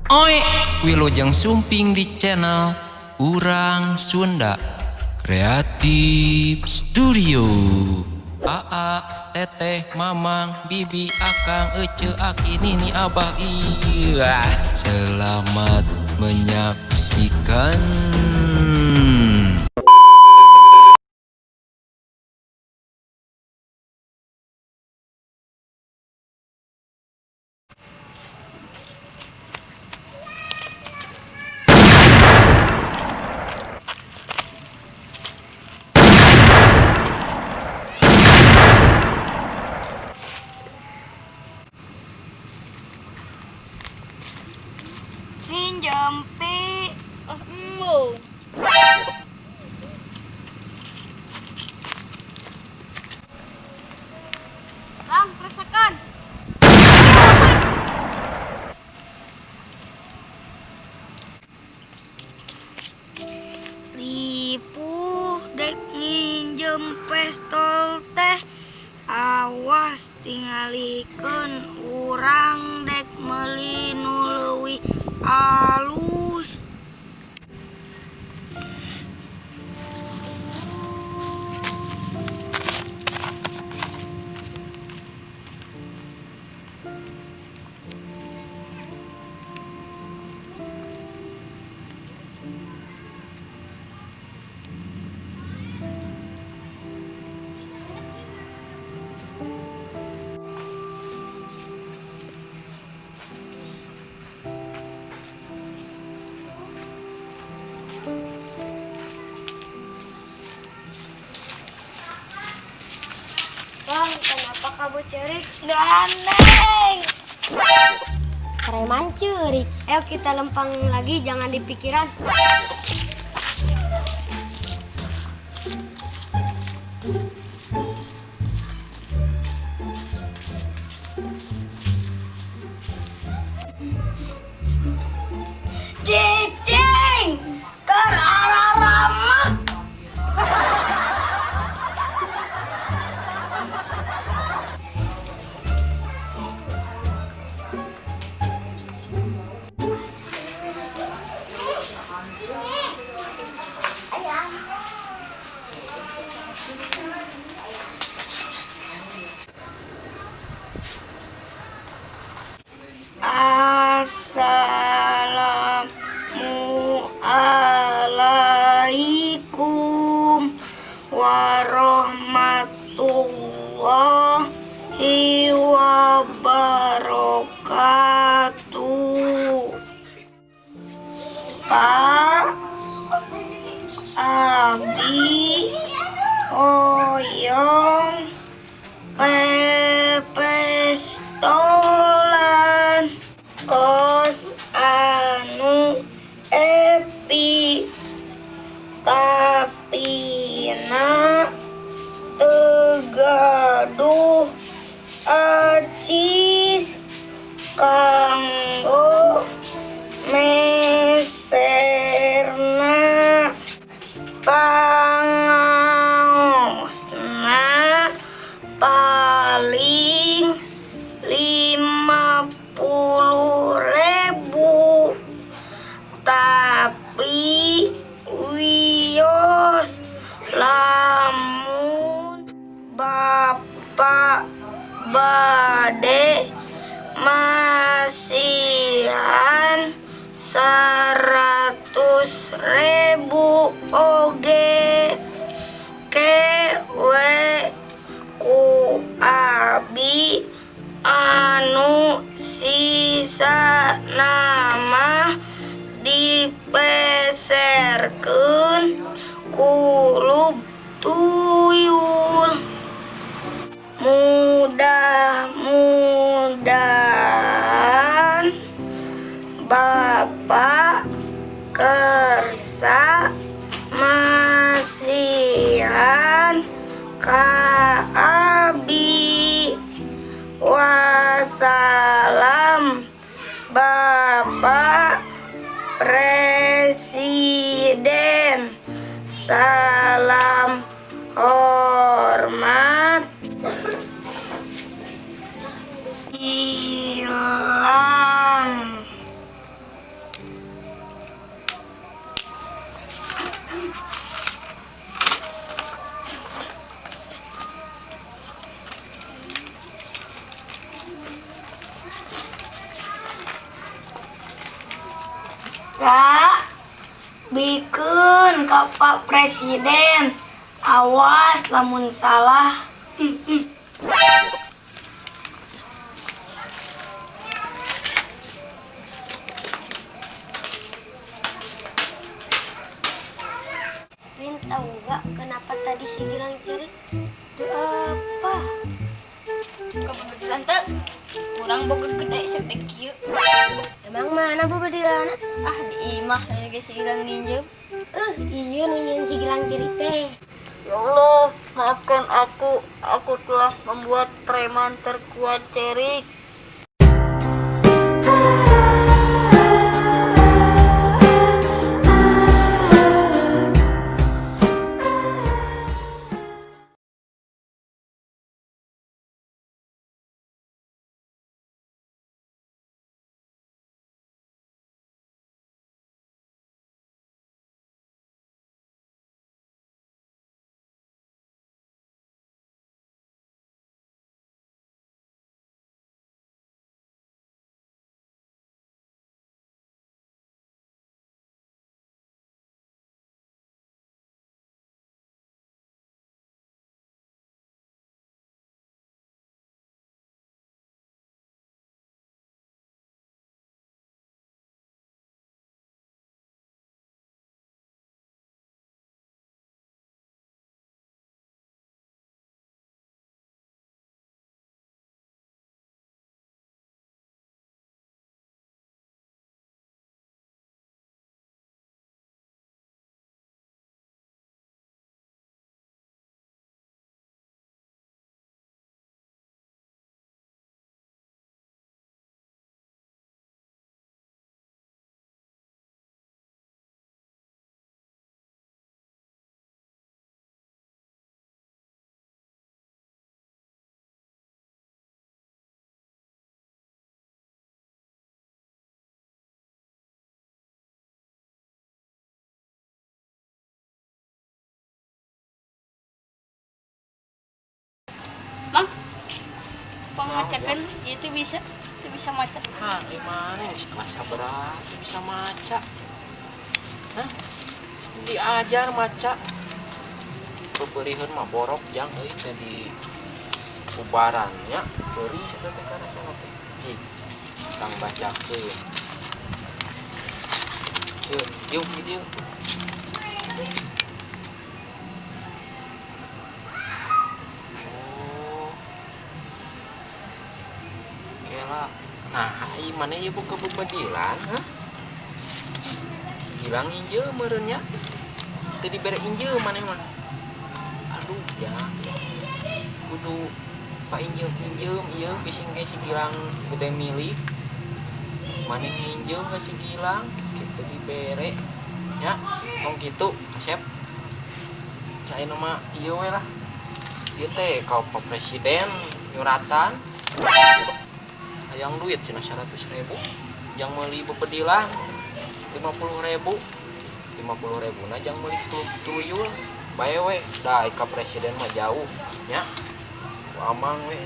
Oi, wilujeng sumping di channel Urang Sunda Kreatif Studio. Aa, Teteh, Mamang, Bibi, Akang, Ece, Aki, Nini, Abah, iya. Selamat menyaksikan. Minjem pi. Oh, embung. Bang, rasakan. Ripuh dek nginjem pistol teh, awas tingalikeun urang dek meuli nu leuwih alus. Bang, kenapa kamu cerik? Gandeng. Preman cerik. Ayo kita lempang lagi, jangan dipikiran. Cicing keur araramak. Assalamualaikum warahmatullahi wabarakatuh. Pak, Abi hoyong pepestolan kos anu epi, tapina teu gaduh acis kanggo meserna. Pangaosna paling 50.000, tapi wios lamun bapak bade masihan 100.000 oge ke we ku abi, anu sisa nama dipeserkeun kulub tuyul. Mudah-mudahan bapak kersa masihan ka abi. Wassalam, Bapak Presiden. Salam hormat. Hilang. Kak, bikeun ka Pak Presiden. Awas lamun salah. Win, tahu gak kenapa tadi si Gilang cerit? Itu apa? Kebetulan teh urang boga gede sampai kieu. Emang mana bu bedilana? Ah, di imah ge si Gilang ninjem. Iya nunjukin si Gilang cerit teh. Ya Allah, maafkan aku. Aku telah membuat preman terkuat cerik. Mang, pengecekan itu bisa maca. Hah, gimana geus kelas sabaraha bisa maca? Hah? Diajar maca. Beureun mah borok jang euy teh di ubarannya beuri eta teh karasana teh. Cik, tang bacakeun. Yuk, yuk, yuk. Oh. Kela. Nah, ai mana ieu buka bebedilan, hah? Gilang injeu meureun nya. Teu dibere injeu maneh mah. Aduh, ya. Kudu pa injeum-injeum ieu bising ge si Gilang gede milik. Maneh nginjeum ka si Gilang kitu dibere nya. Tong kitu, Asep. Cai mah ieu we lah. Ieu teh ka Pak Presiden nyuratan. Hayang duit cenah 100.000, jang meuli bebedilan 50.000, 50.000 na jang meuli tuyul bae we. Da ka presiden mah jauh nya. Ku amang we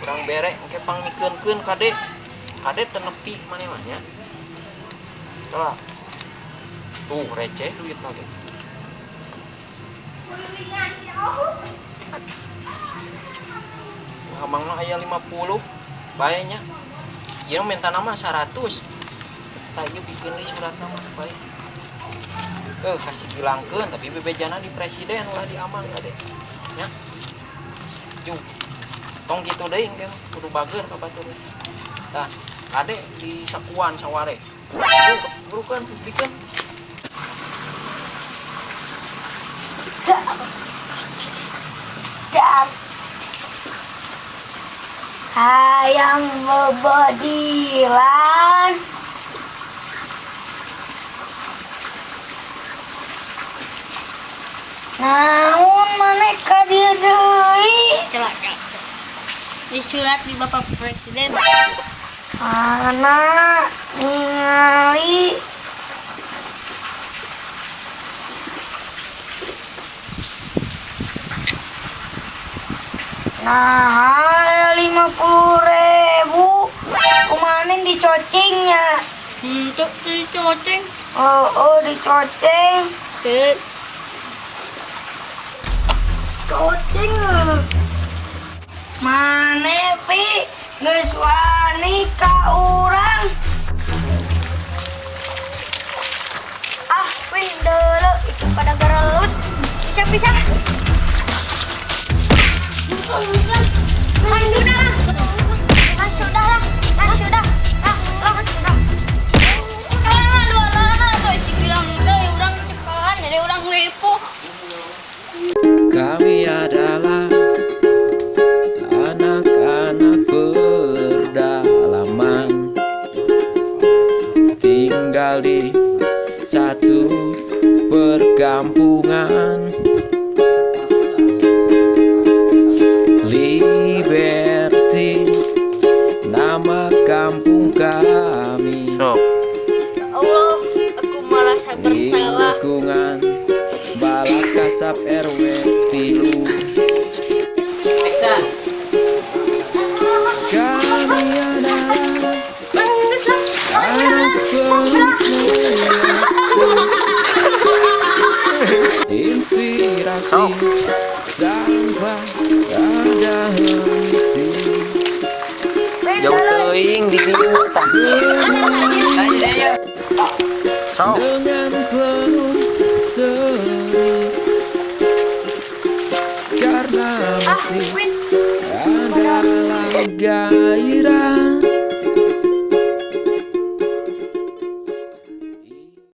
kurang bere engke pangmikeunkeun kade. Kade teu nepi maneh mah nya. Salah. Tuh receh duit mah ge. Amang mah aya 50 bae nya. Ieu minta nama 100. Tah ieu bikeun deui suratna mah bae. Kasih gilangkeun tapi bebejana di presiden ulah di amang kade. Nya. Jung. Tong kitu deui engke kudu bager ka batur. Tah, kade di sakuan saware. Burukan bikeun. Hayang bebedilan. Naon maneh ka dieu deui? Celaka. Di surat di Bapak Presiden. Mana ningali. Nah, 50.000 kemarin dicocingnya. Untuk dicoceng. Oh, dicoceng. Oke. Coceng. Maneh pi geus wani ka urang. Ah, wih, dulu itu pada gerelut. Bisa-bisa. Ah, sudah lah. Ah, sudah lah. Ah, sudah. Ah, lah, sudah. Ah, lu anak tuh si Gilang deui urang cekan jadi urang ripuh. Kami adalah anak-anak pedalaman, tinggal di satu perkampungan. Liberty nama kampung kami. Sok. Ya Allah, aku merasa Di bersalah. lingkungan Balakasap RW 3. Action. Kami adalah anak penuh inspirasi tanpa ada henti. Jauh teuing di dieu tah. Ayo, ayo. Sok. Dengan penuh seri karena Ah, masih wih. adalah gairah.